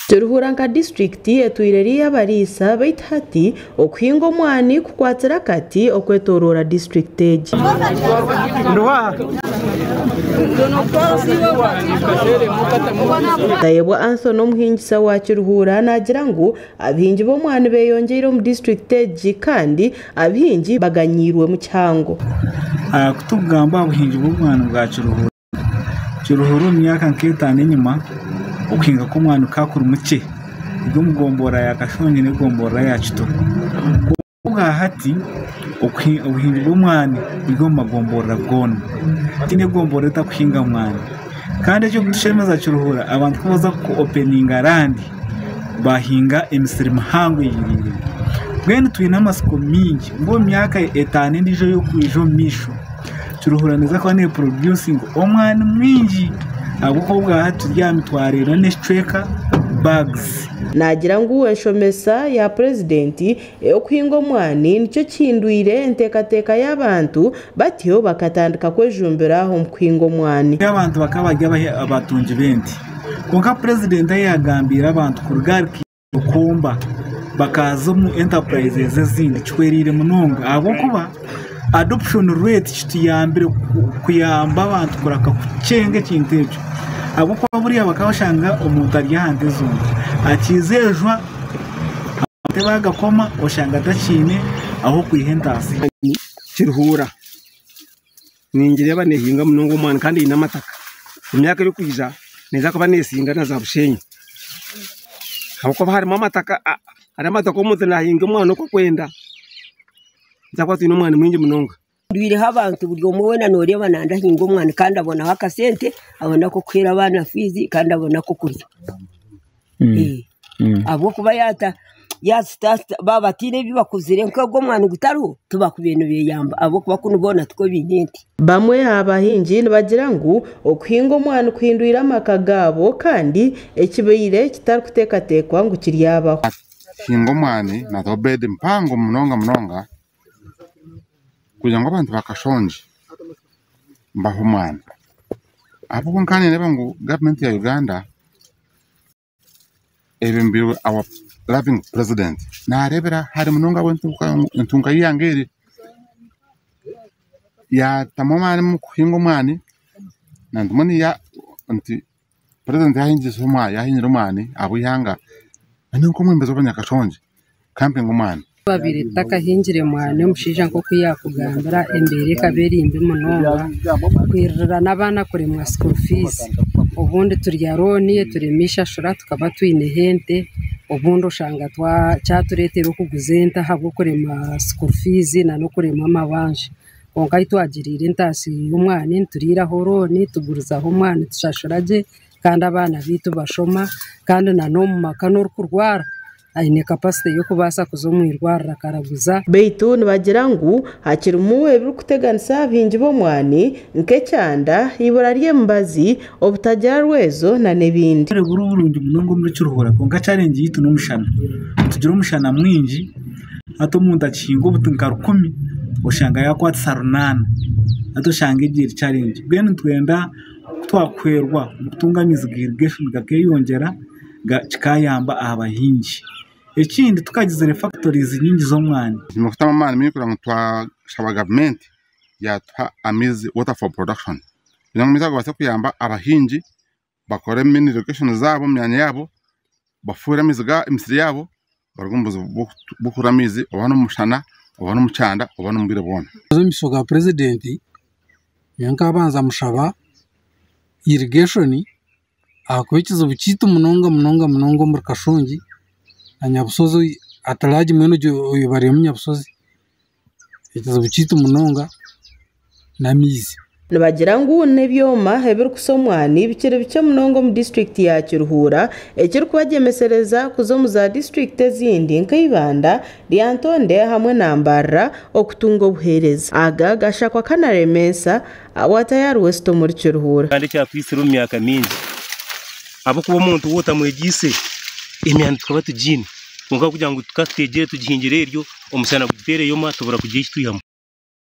Kiruhura nka disiturikiti etwire eri ey'abariisa beitu hati okuhinga omwani kukwatsire akati okwetoroora disiturikiti egi. Tayebwa Anthony omuhingisa wa Kiruhura naagira ngu abahingi b'omwani beyongyeire omu disiturikiti egi kandi abahingi baganyiirwemu kihango. Ku turikugamba aha buhingi bw'omwani bwa Kiruhura, Kiruhura omu myaka nk'etaano enyima okuhinga kw'omwani kukaba kuri mukye eri omu gomborora ya Kashongi n'egomborora ya Kitobo. Kwonka obwahati obuhingi bw'omwani buri omu magomborora goona, tihaine egomborora etakuhinga mwani. Kandi ekirikutushemeza Kiruhura abantu ku barikuza ku openinga randi bahinga emisiri mihango eyiriire. Mbwenu twine amatsiko maingi ngu omu myaka etaano endiijo erikwija omu maisho, Kiruhura neeza kuba nepurodyusinga omwani mwingi ahabw'okuba obwahati turi aha mitwaro ena n'ekicweka bags. Naagira ngu enshomesa ya Purezidenti ey'okuhinga omwani nikyo kihindwire enteekateeka y'abantu batyo bakatandika kwejumbira omu kuhinga omwani. Abantu bakaba bari abatungi b'ente kwonka Purezidenti ahu yaagambiire abantu kuruga ahari Rukomba bakaza omu enterprises ezindi kihwereire munonga ahabw'okuba adoption rate kituyambire kuyamba abantu kureka kukyenga ekintu ekyo ahabw'okuba buriya bakaba bashanga omuntu ari aha nte zonka akiiza ejwa amate bagakoma oshanga atakiine ah'okwiha entaasa. Kiruhura ningireeba neehinga munonga omwani kandi eine amataka. Emyaka erikwija neeza kuba neesinga na za Bushenyi ahabw'okuba harimu amataka, harimu amataka omuntu naahinga omwani oku arikwenda, nituza kuba twine omwani mwingi munonga. Ndwireho abantu buri omwe weena nooreeba nanda ahinga omwani kandi abonaho akasente, abona ak'okuheera abaana fiizi kandi abona ak'okurya. Ahabw'okuba baaba bataine ebi bakozire nk'ogu omwani gutariho tibakubaire nibeyamba ahabw'okuba kunu boona tikwo baine ente. Bamwe aha bahingi nibagira ngu okuhinga omwani kuhindwire amaka gaabo kandi ekibaire kitarikuteekateekwa ngu kiryabaho. Kuhinga omwani nataho bedi mpango munonga munonga kugira ngu abantu bakashongye mbahe omwani ahabw'okuba nkaba nindeeba ngu gavumenti ya Uganda Ebembirwe our loving president narebera hare munonga ahabw'entunguka y'eihanga eri yatamu amaani omu kuhinga omwani nti president yahingire omwani ahabw'eihanga nyowe nk'omwebembezi w'abanyakashongye kampinge omwani. Twabaire tutakahingire mwani omushaija nk'oku yaakugambira embeera ekaba eri mbi munonga kwirira n'abaana kuremwa school fees obundi turya looni eturema ishashura tukaba twineho ente obundi oshanga kyatureetera okuguza ente ahabw'okuremwa school fees n'okuremwa amabanja kwonka ahu twagiriire entaasya y'omwani nituriiraho looni tugurizaho omwani tushashura gye kandi abaana baitu bashoma kandi n'omu maka n'orikurwara Aine kapasite y'okubaasa kuza omu irwariro akaraguza. Beitu nibagira ngu hakirimu ebirikuteganisa abahingi b'omwani nk'ekyanda, eibura ry'emibazi, obutagira rwezo n'ebindi. Obwire buri burungi munonga omuri Kiruhura kwonka challenge yaitu n'omushana. Nitugira omushana mwingi hati omuntu akihinga obuti nka rukumi oshanga yakwatisa runaana hati oshanga egyo eri challenge. Mbwenu nitwenda ku twakuhwerwa omu kutunga amaizi ga irrigation gakeyongyera. kikayamba aha bahingi. Ekindi tukagizire factories nyingi z'omwani. Twine kutamu amaani maingi kureba ngu twashaba gavumenti yatuha amaizi water for production kugira ngu amaizi ago gabaase kuyamba abahingi bakore mini irrigation zaabo omu myanya yaabo bafuhirire amaizi emisiri yaabo baruge omu buzibu bw'okubura amaizi oba n'omu mushana oba n'omu kyanda oba n'omu bwire bwona. Omu maisho ga purezidenti nyowe nkabanza mushaba irrigation Ahakuba ekizibu kyaitu munonga munonga munonga omuri Kashongi na Nyabusozi at large mbwenu oyebariramu Nyabusozi, ekizibu kyaitu munonga n'amaizi. Nibagira ngu n'ebyoma ebirikusa omwani bikiri bikye munonga omu disiturikiti ya Kiruhura ekirikubagyemesereza kuza omu za disiturikiti ezindi nka Ibanda, Lyantonde hamwe na Mbarara okutunga obuheereza. Aga gashakwa Kanaremeesa Awatayari West omuri Kiruhura. Kandi ekyatwitsire omu myaka mingi ahabw'okuba omuntu waaba otamwegyeise emyani tukaba tugiine kwonka kugira ngu tukaba tuteegyire tugihingire eryo omushana gugiteera eyoma tubura kugira eki twihamu.